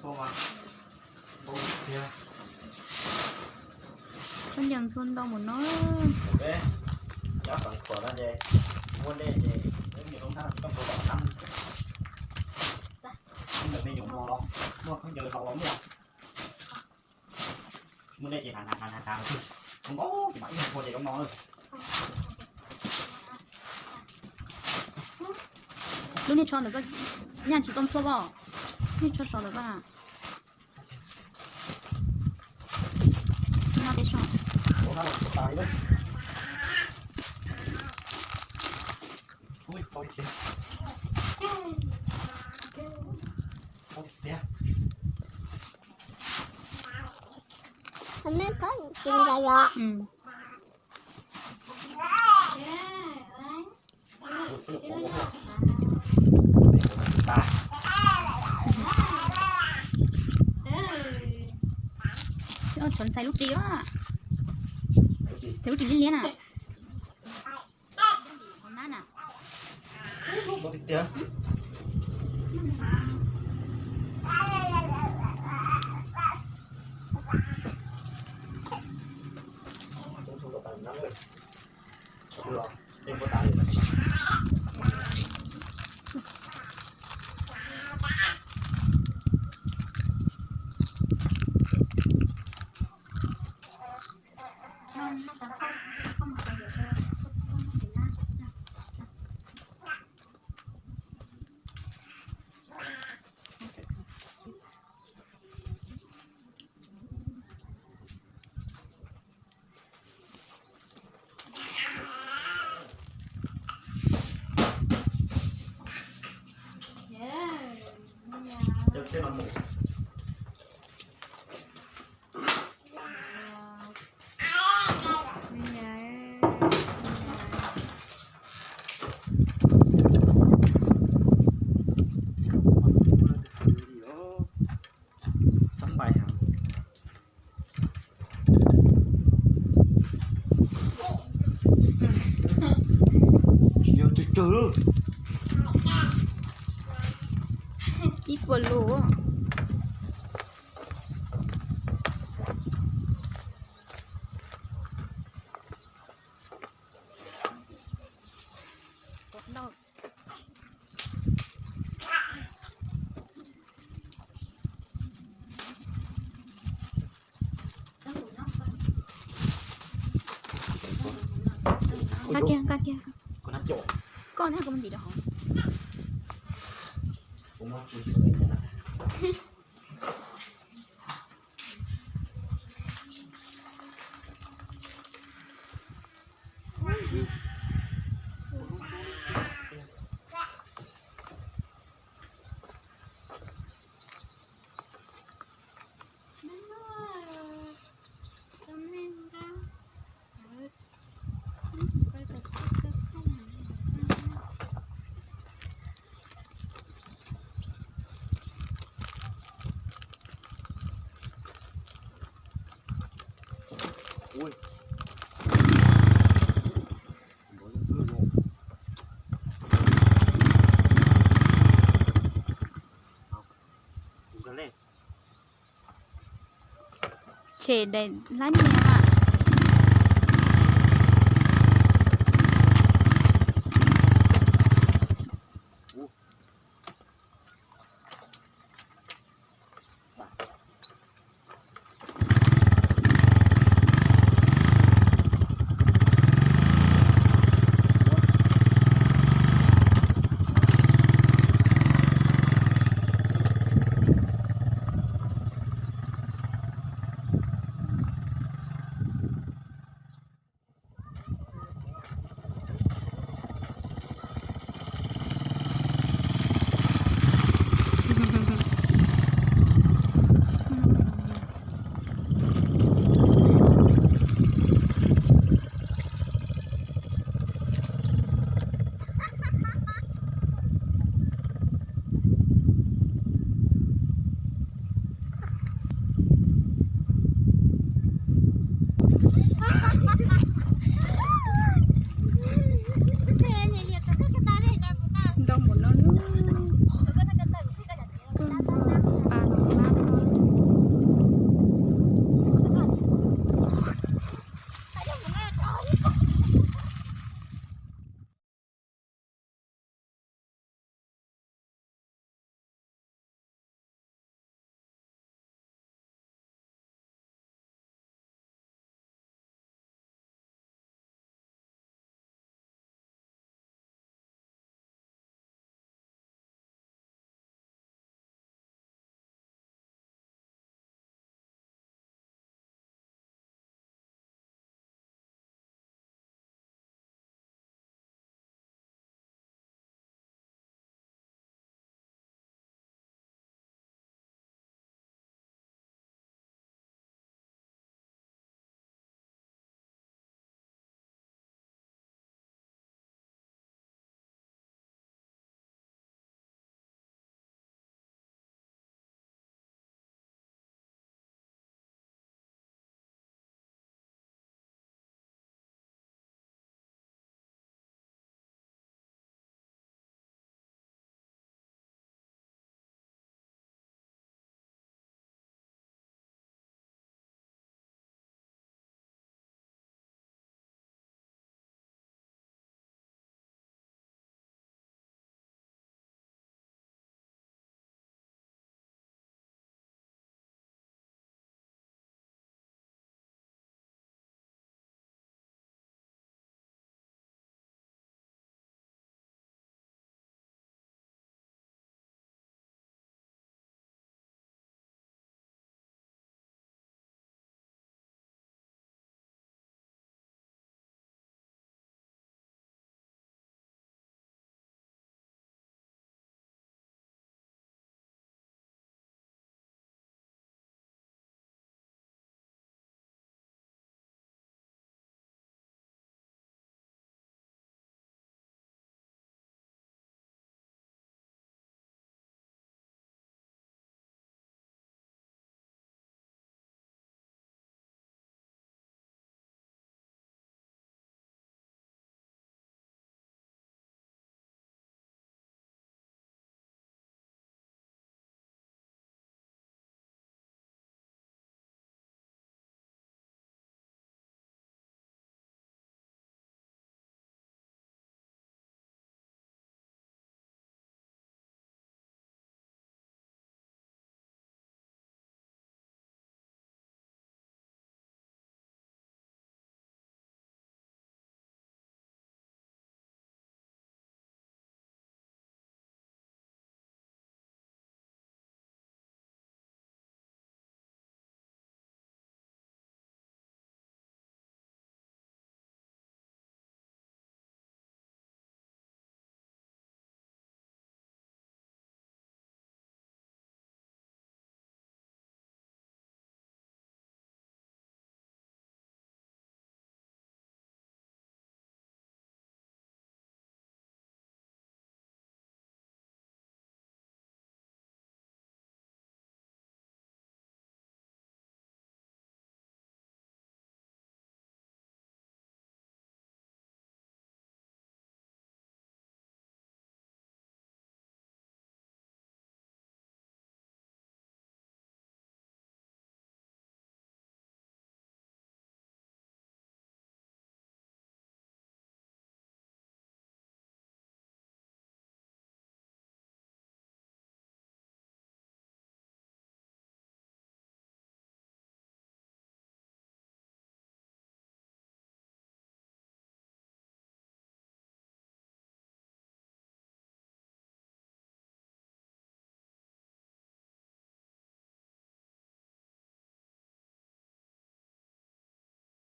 Khaub ncaws ntxhua ntau mus no. Peb nyob Xeev Khuam no ces muaj dej ces peb mus rau thab tsis tau tau tom thab. Ntawm me nyuam no los muaj khaub ncaws haus los muaj. Muaj dej ces hav hav hav hav zoo nkauj ces mam ib ntxhua ces zoo no. Lub niag tsho ntawm koj nyaj tsis tau ntxhua pob, niag tsho sov ntawm koj. No peb so. Ntxhua ntxhais lub ris, lub ris liab liab na. Xab npais heev. Tsis yog tsawg tsawg lawm. Ib puas lus. Nqa kiag, nqa kiag. Koj nab koj ntim rau hauv. Tshem daim lab nyias.